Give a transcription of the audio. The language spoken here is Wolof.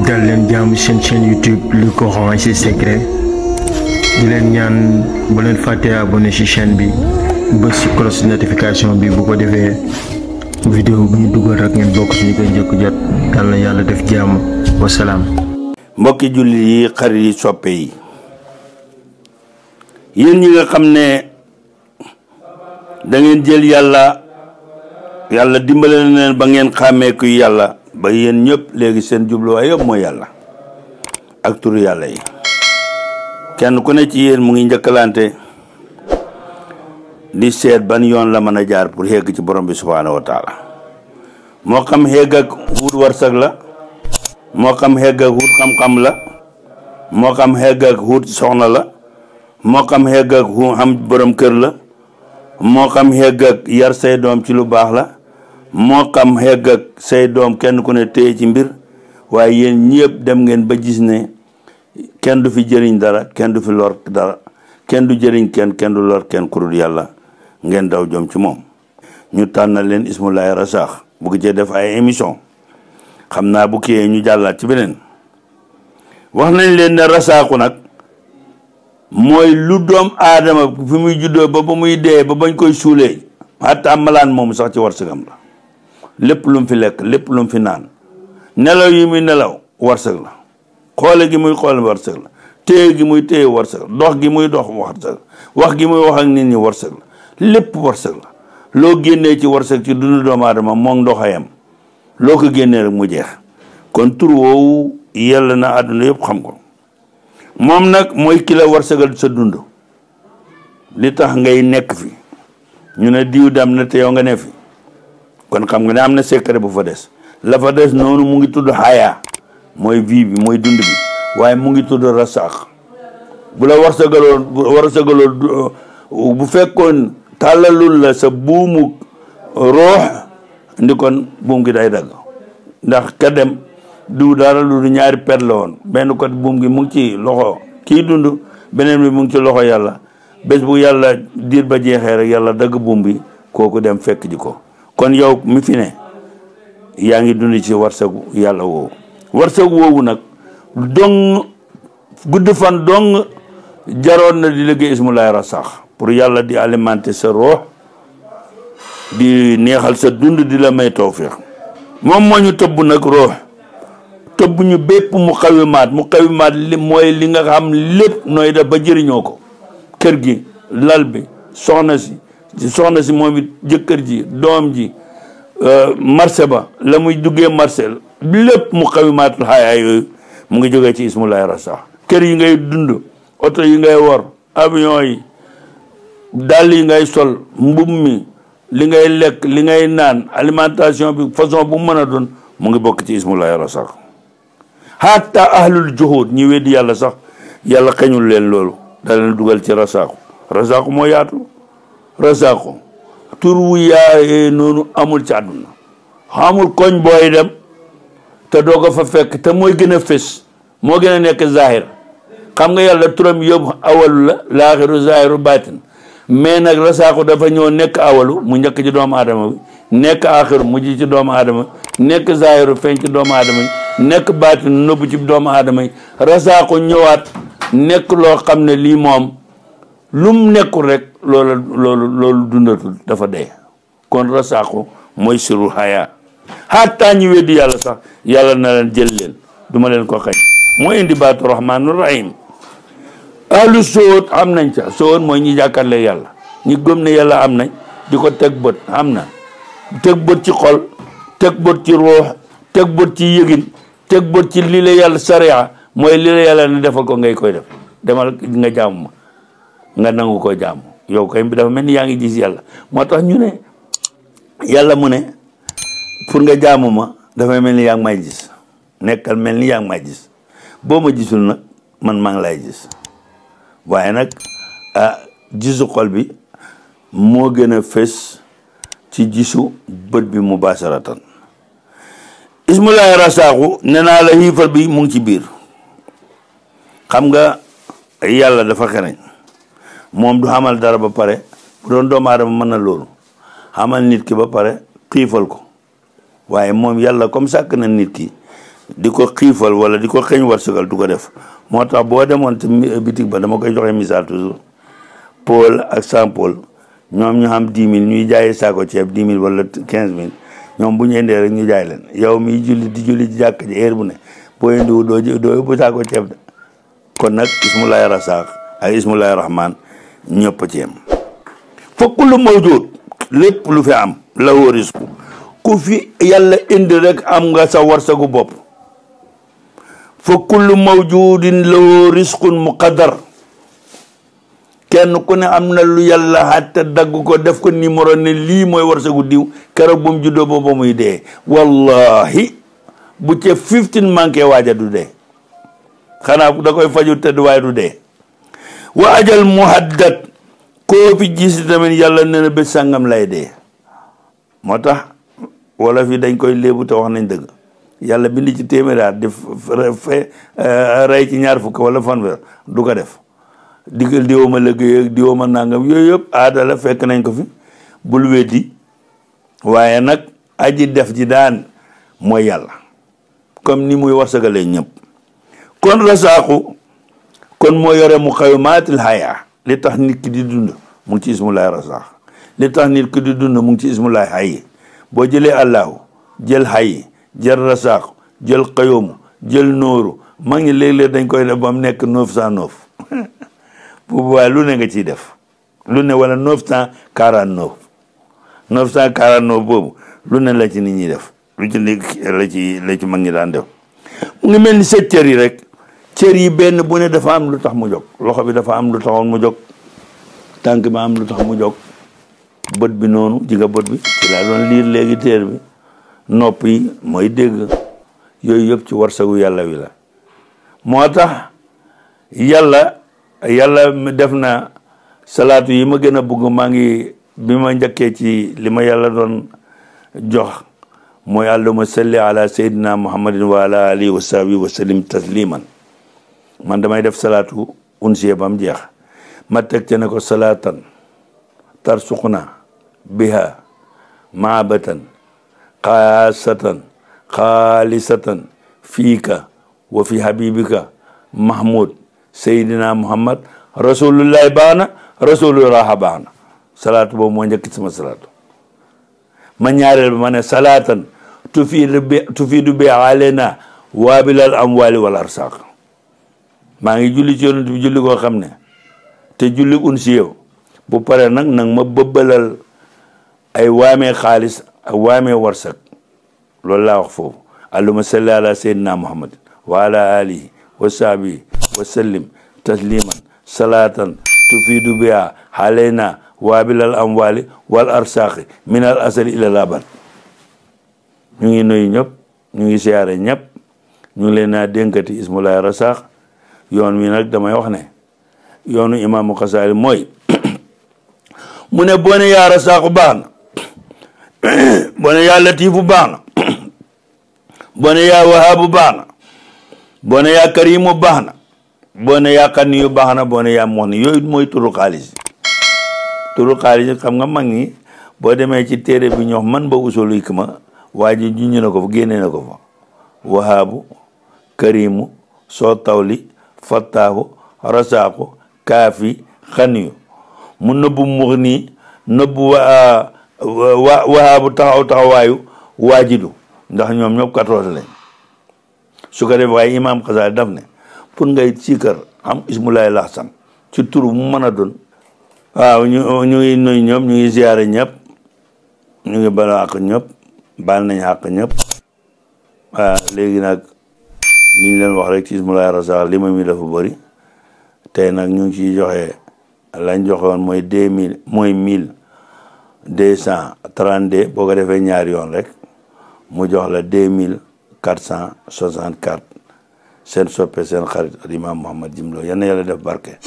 dal leen jàmm seen chaîne YouTube Le Coran et ses secrets di leen ñaan bu leen fàtte abonné ci chaîne bi bës ci cloche notification bi bu ko defee vidéo bu ñu dugal rek ngeen bokk ci ñu koy njëkk jot. yàlla na yàlla def jàmm wasalaam. mbokki jullit yi xarit yi soppe yi yéen ñi nga xam ne da ngeen jël yàlla dimbale na leen ba ngeen xàmmee kuy yàlla ba yéen ñëpp léegi seen jubluwaay yëpp mooy yàlla ak turu yàlla yi kenn ku ne ci yéen mu ngi njëkkalante di seet ban yoon la mën a jaar pour xegg ci borom bi subhaanahu wa taala moo xam xegg ak wut warsak la moo xam xegg ak wut xam-xam la moo xam xegg ak wut soxna la moo xam xegg ak xam borom kër la moo xam xegg ak yar say doom ci lu baax la moo xam xegg ak say doom kenn ku ne téye ci mbir waaye yéen ñëpp dem ngeen ba gis ne kenn du fi jëriñ dara kenn du fi lor dara kenn du jëriñ kenn du lor kenn ku dul yàlla ngeen daw jom ci moom ñu tànnal leen ismullahi rasaax bugg cee def ay émission xam naa bu kiyee ñu jàllaat ci beneen wax nañ leen ne rasaaxu nag mooy lu doom aadama fi muy juddoo ba muy dee ba bañ koy suulee hatta malaan moom sax ci warsëgam la lépp lu mu fi lekk lépp lu mu fi naan nelaw yi muy nelaw warsëg la xoole gi muy xoole warsëg la téye gi muy téye warsëg la dox gi muy dox warsëg la wax gi muy wax ak nit ñi warsëg la lépp warsëg la loo génnee ci warsëg ci dundu doomu aadama moom ndoxayam loo ko génnee rek mu jeex kon tur woowu yàlla na àdduna yëpp xam ko moom nag mooy ki la warsëgal sa dund li tax ngay nekk fi ñu ne diw dem na te yow nga ne fi kon xam nga ne am na secret bu fa des la fa des noonu mu ngi tudd xayaa mooy vie bi mooy dund bi waaye mu ngi tudd rasaax bu la warsëgaloon bu fekkoon tàllalul la sa buumu roox ndi kon buum gi day dagg ndax ka dem du dara lu ñaari per la woon benn côté buum gi mu ngi ci loxo kii dund beneen bi mu ngi ci loxo yàlla bés bu yàlla diir ba jeexee rek yàlla dagg buum bi kooku dem fekk ji ko kon yow mi fi ne yaa ngi dund ci warsagu yàlla woowu warsagu woowu nag dong gudd fan dong jaroon na di liggéey ismullahi rasaax pour yàlla di alimenter sa roox di neexal sa dund di la may tawfiq moom moo ñu tëbb nag roox tëbb ñu bépp mu xawimaat li mooy li nga xam lépp nooy def ba jëriñoo ko kër gi lal bi soxna si moom it jëkkër ji doom ji marché ba la muy duggee marché lépp mu xawimaatul xaayaa yooyu mu ngi jógee ci ismullahi rasaax kër yi ngay dund oto yi ngay war avion yi dàll yi ngay sol mbub mi li ngay lekk li ngay naan alimentation bi façon bu mën a doon mu ngi bokk ci ismullahi rasaax hatta ahlul juhud ñi weddi yàlla sax yàlla xeñul leen loolu da leen dugal ci rasaaxu moo yaatu rasaaxu tur wu yaayee noonu amul ci àdduna amul koñ booy dem te doo ko fa fekk te mooy gën a fés moo gën a nekk zahir xam nga yàlla turam yóbbu awalu la laaxiru zahiru baatin mais nag rasaaxu dafa ñëw nekk awalu mu njëkk ci doomu aadama bi nekk aaxiru mujj ci doomu aadama nekk zahiru feeñ ci doomu aadama yi nekk baatin nëbbu ci doomu aadama yi rasaaxu ñëwaat nekk loo xam ne lii moom lum nekkul rek loolu dundatul dafa dee kon rasaaxu mooy siru xayaa xataa ñu weddi yàlla sax yàlla na leen jël leen duma leen ko xañ moo indi baatu rahmaanu rahim ahlu soot am nañ ca soot mooy ñi jàkkaarle yàlla ñi gëm ne yàlla am nañ di ko teg bët am na teg bët ci xol teg bët ci ruux teg bët ci yëgin teg bët ci lii la yàlla sariya mooy lii la yàlla ne defal ko ngay koy def demal nga jaamu ma nga nangu ko jaamu yow kay dafa mel ni yaa ngi gis yàlla moo tax ñu ne yàlla mu ne pour nga jaamu ma dafay mel ni yaa ngi may gis nekkal mel ni yaa ngi may gis boo ma gisul nag man maa ngi lay gis waaye nag gisu xol bi moo gën a fës ci gisu bët bi mubasharatan ismullahi rasaaxu nee naa la xiifal bi mu ngi ci biir xam nga yàlla dafa xereñ moom du xamal dara ba pare bu doon doomu aadama mën na loolu xamal nit ki ba pare xiifal ko waaye moom yàlla comme sàkk na nit ki di ko xiifal wala di ko xeeñ warsagal du ko def moo tax boo demoon ci bitig ba dama koy joxe misaal toujours Paul ak Saint Paul ñoom ñu xam 10 000 ñuy jaayee saako ceeb 10 000 wala 15 000 ñoom bu ñu indee rek ñu jaay leen yow miy julli di julli ci jàkk ji heure bu ne boo indiwu doo yóbbu saako ceeb de kon nag ismullahi rasaq ak ismullahi rahman ñëpp ci yem fa kullu mawjud lépp lu fi am lahu risku ku fi yàlla indi rek am nga sa warsagu bopp fa kullu mawjudin lahu risqun muqaddar kenn ku ne am na lu yàlla xatta dagg ko def ko numéro ne lii mooy warsagu diw keroog bu mu juddoo booba muy dee wallahi bu ca 15 manqué waaja du dee xanaa da koy faju tëdd waaye du dee wa ajal muhaddad koo fi gis tamit yàlla nee na bés sàngam lay dee moo tax wala fi dañ koy léebu te wax nañ dëgg yàlla bind ci téeméeri at di rey ci ñaar fukk wala fanweer du ko def diggal diwoma liggéey ak diwoma nangam yooyu yëpp aada la fekk nañ ko fi bul weddi waaye nag aji def ji daan mooy yàlla comme ni muy warsagalee ñëpp kon rasaaku kon moo yore muqawimatil haya li tax nit ki di dund mu ngi ci ismullahi rasaax li tax nit ki di dund mu ngi ci ismullahi hayyi boo jëlee allahu jël hayyi jël rasaax jël qayyum jël nooru mag ñi léeg-léeg dañ koy def ba mu nekk 909 bu waaye lu ne nga ciy def lu ne wala 949 949 boobu lu ne la ci nit ñi def lu ci la ci mag ñi daan def mu ngi mel ni sa cër yi rek cër yi benn bu ne dafa am lu tax mu jóg loxo bi dafa am lu taxoon mu jóg tànk bi am lu tax mu jóg bët bi noonu ji nga bët bi ci laa doon liir léegi téer bi nopp yi mooy dégg yooyu yëpp ci warsagu yàlla wi la moo tax yàlla def na salaatu yi ma gën a bëgg maa ngi bi ma njëkkee ci li ma yàlla doon jox mooy allahumma salli ala sayyidina muhammadin wa ala alihi wa sahbihi wa sallim tasliman man damay def salaatu unsiye ba mu jeex ma teg ca ne ko salaatan tarsuqna biha maabatan xaasatan xaalisatan fiika wa fi habibika mahmud sayyidina muhammad rasulullahi baax na rasulullah baax na salaatu boobu moo njëkk sama salaatu ma ñaareel ba ma ne salaatan tufiidu bi alena waabilal amwali wal arsaq maa ngi julli ci yonent bi julli koo xam ne te julli un si yow bu pare nag ma bëbbalal ay waamee xaalis ak waamee warsak loolu laa wax foofu allahumma salli ala sayyidina muhammad wa ala alihi wa sahbihi wa sallim tasliman salatan tufiidu biha alayna waabilal amwali wal arsaqi min al asali ila laban ñu ngi nuyu ñëpp ñu ngi siyaare ñëpp ñu ngi leen naa dénkati ismullahi rasaq yoon wi nag damay wax ne yoonu imaamu Xasaali mooy mu ne boo ne yaa rasaqu baax na boo ne yaa latifu baax na boo ne yaa wahaabu baax na boo ne yaa karimu baax na boo ne yaa xaniyu baax na boo ne yaa mox ni yooyu mooy turu xaalis xam nga mag ñi boo demee ci téere bi ñox man ba usulu hikma waa ji juñu na ko fa génnee na ko fa wahaabu karimu soo tawli fattaahu rasaaku kaafi xaniyu mu nëbbu mux nii nëbbu wahaabu taxawaayu waajidu ndax ñoom ñëpp 14 lañ su ko def waaye imaam Xasaali daf ne pour ngay siikar am ismulaay laxsam ci turu mu mën a doon waaw ñu ngi nuyu ñëpp ñu ngi ziyaare ñëpp ñu ngi bala àq ñëpp baal nañ àq ñëpp waaw léegi nag li ñu leen wax rek ci ismulaay rasaax li ma mi dafa bëri tey nag ñu ngi ciy joxe lañ joxewoon mooy 1232 boo ko defee ñaari yoon rek mu jox la 2464 seen soppe seen xarit al imam Mouhamed Jim Lo yal na yàlla def barke